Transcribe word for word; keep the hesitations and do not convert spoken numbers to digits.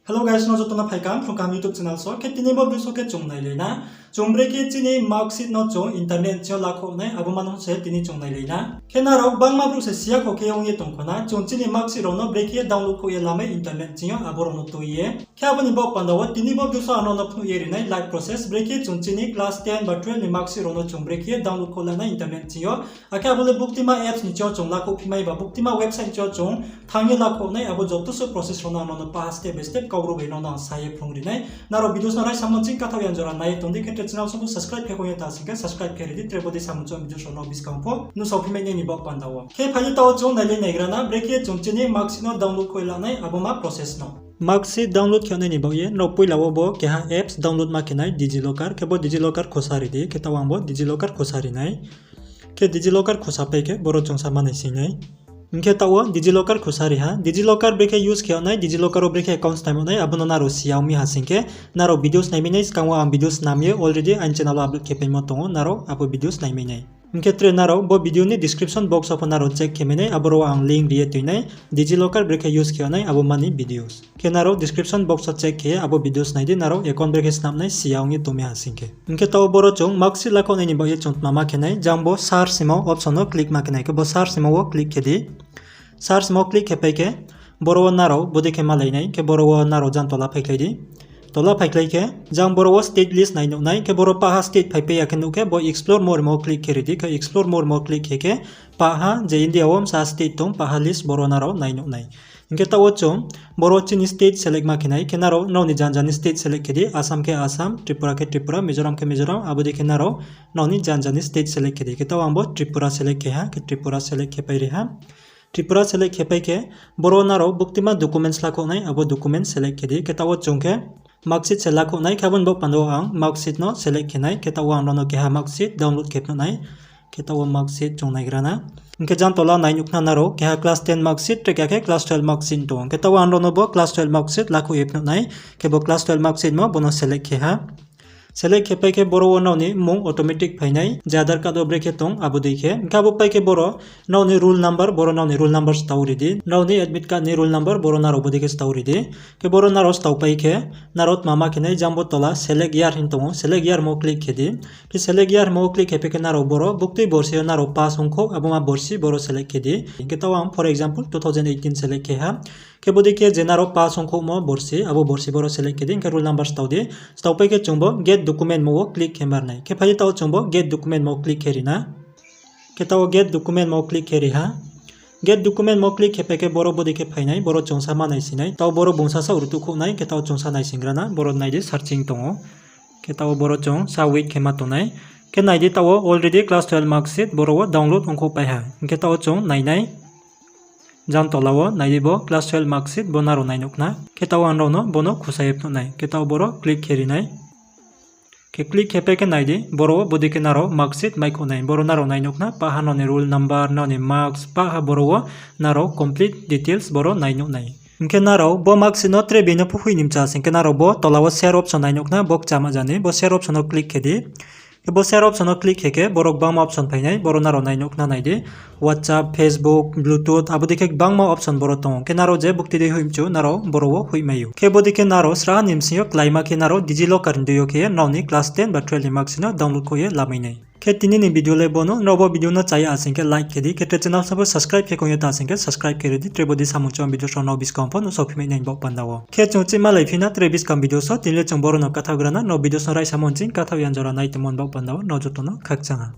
Hello guys, no joto no phaikam, phrung kaham YouTube channel so. Khe tini bo video so khe chung nailai na. Chung brekhe chini marksheet no chung internet chini yo lakhouh nai, abo mano se tini chung nailai na. Khe nrao gbangma brouh se siya kho khe ong ye tong kho na, chung chini marksheet rao no brekhe download khouh ye lamai internet chini yo, abo rao no tui ye. Khe abo ni baoh panda wo tini bo video so ang nrao no phnuh ye ri nai live process, brekhe chung chini class ten ba twelve ni marksheet rao no chung brekhe download khouh la nai internet chini yo. Akhe abo le buktima apps ni chini yo chung lakhouh phi mai ba buktima website ni chini yo chung thanng ye lakhouh nai, abo joto suh process rao no ang nrao no paha step by step kau ro bai no ang sa ye phrung ri nai. Nrao videos no raisa mung ching kathaoh ya jora nai ye tong di, khe tre channel so bo subscribe khe kong ye ta sing khe subscribe khe ri di, tre bodei samung chong video rao no buskang pho nuhsao phi mai nai ni baoh panda wo. Khe phai di taoh wo chung nailai naigra na, brekhe chung chini marksheet no download khouh la nai abo ma process no. Marksheet download khe nai ni baoh ye nrao poila wo bo keha apps download ma khe nai, DigiLocker, khe bo DigiLocker khusa ri di, khe taoh wo ang bo DigiLocker khusa ri nai. Khe DigiLocker khusa pai khe boro chung sa manai sing nai. Hing khe taoh wo DigiLocker khusa ri ha, DigiLocker brekhe use khe nai, DigiLocker wo brekhe account snai nai, abo no nrao siya ong mi ha sing khe, nrao videos nai mai nai, skang wo ang videos snam ye already aini channel wo upload khe paimo tong ou, nrao abo videos nai mai nai. Hing khe tre nrao bo video ni description box wo pho nrao check khe mai nai, aboro wo ang link ri ye tui nai, DigiLocker brekhe use khe nai abo mani videos. Khe nrao description box wo check khe abo videos nai di, nrao account brekhe snam nai siya ong ye tong mi ha sing khe. Hing khe taoh wo boro chung marksheet lakhouh nai ni baoh ye chung tma ma khe nai, jang bo search himo option no click ma khe nai, khe bo search himo wo click khe di. Search himo click khe pai khe, boro wo nrao bodei khe malai nai, khe boro wo nrao jang tola phaikhlai di. Tola phaikhlai khe, jang boro wo state list nai nuh nai, khe boro paha state phaipai ya khe nuh khe, bo explore more himo click khe ri di, khe explore more himo click khe khe, paha je India wo msa state tong, paha list boro nrao nai nuh nai. Hing khe taoh wo chung boro chini state select ma khe nai, khe nrao nrao ni janja ni state select khe di, Assam khe Assam, Tripura khe Tripura, Mizoram khe Mizoram, abo dei khe nrao nrao ni janja ni state select khe di. Khe taoh wo ang bo Tripura select khe ha, khe Tripura select khe pai ri ha. Tripura select khe pai khe, boro nrao buktima documents lakhouh nai, abo document select khe di. Khe taoh wo chung khe marksheet se lakhouh nai, khe abo ni baoh panda wo ang marksheet no select khe nai, khe taoh wo ang nrao no keha marksheet download khe phnuh nai. Khe taoh wo marksheet chung naigra na. Hing khe jang tola nai nuh khna nrao keha class ten marksheet, tre keha khe class twelve marksheet tong ou. Khe taoh wo ang nrao no bo class twelve marksheet lakhouh ye phnuh nai. Khe bo class twelve marksheet mo bo no select khe ha. Select khe pai khe boro wo nrao ni mmung automatic phai nai, je Aadhaar card wo brekhe tong abo dei khe. Hing khe abo pai khe boro nrao ni roll number, boro nrao ni roll number stao ri di. Nrao ni admit card ni roll number boro nrao bodei khe stao ri di. Khe boro nrao stao pai khe, nrao tma ma khe nai, jang bo tola select year hing tong ou, select year mo click khe di. Khe select year mo click khe pai khe nrao boro buktui borsi yo nrao pass ongkhouh, abo ma borsi boro select khe di. Hing khe taoh wo ang for example two thousand eighteen select khe ha. Khe bodei khe je nrao pass ongkhouhmo borsi, abo borsi boro select khe di, hing khe roll number stao di. Stao pai khe chung bo get document mo wo click khe mar nai. Khe phai di taoh wo chung bo get document mo click khe ri na. Khe taoh wo get document mo click khe ri ha. Get document mo click khe pai khe boro bodei khe phai nai, boro chung sa manai sing nai. Taoh boro bung sasa rutuh khouh nai, khe taoh chung sa nai sing gra na, boro nai di searching tong ou. Khe taoh wo boro chung sa wait khe ma tong nai. Khe nai di taoh wo already class twelve marksheet boro wo download ongkhouh pai ha. Hing khe taoh wo chung nai nai. Jang tola wo nai di bo class twelve marksheet bo nrao nai nuh khna. Khe taoh wo ang nrao no bo no khusa ye phnuh nai. Khe taoh wo boro click khe ri nai. Khe click khe pai khe nai di, boro wo bodei khe nrao marksheet maikhouh nai. Boro nrao nai nuh khna, paha nrao ni roll number, nrao ni marks, paha boro wo nrao complete details boro nai nuh nai. Hing khe nrao bo marksheet no tre bini pho hoih ni mcha sing khe nrao bo tola wo share option nai nuh khna, bo kchama jani, bo share option no click khe di. Khe bo share option no click khe khe boro gbangma option phai nai, boro nrao nai nuh khna nai di. WhatsApp, Facebook, Bluetooth, abo dei khe gbangma option boro tong ou. Khe nrao je bukti dei hoih mchu, nrao boro wo hoih mai ou. Khe bodei khe nrao sraha ni bsing yo kláima khe nrao DigiLocker ni dei yo khe nrao ni class ten ba twelve ni marksheet no download khouh ye lamai nai. Khe tini ni video le bo no, nrao bo video no chaya sing khe like khe di, khe tre channel sabo subscribe khe kong ye ta sing khe subscribe khe ri di, tre bodei samung chong video rao no buskang pho nuhsao phi mai nai ni baoh panda wo. Khe chung chih malai phi na tre buskang video so, tini le chung boro no kathaoh gra na, nrao video no raisa mung ching kathaoh ya jora nai tongmo ni baoh panda wo, nrao joto no khakchang ha.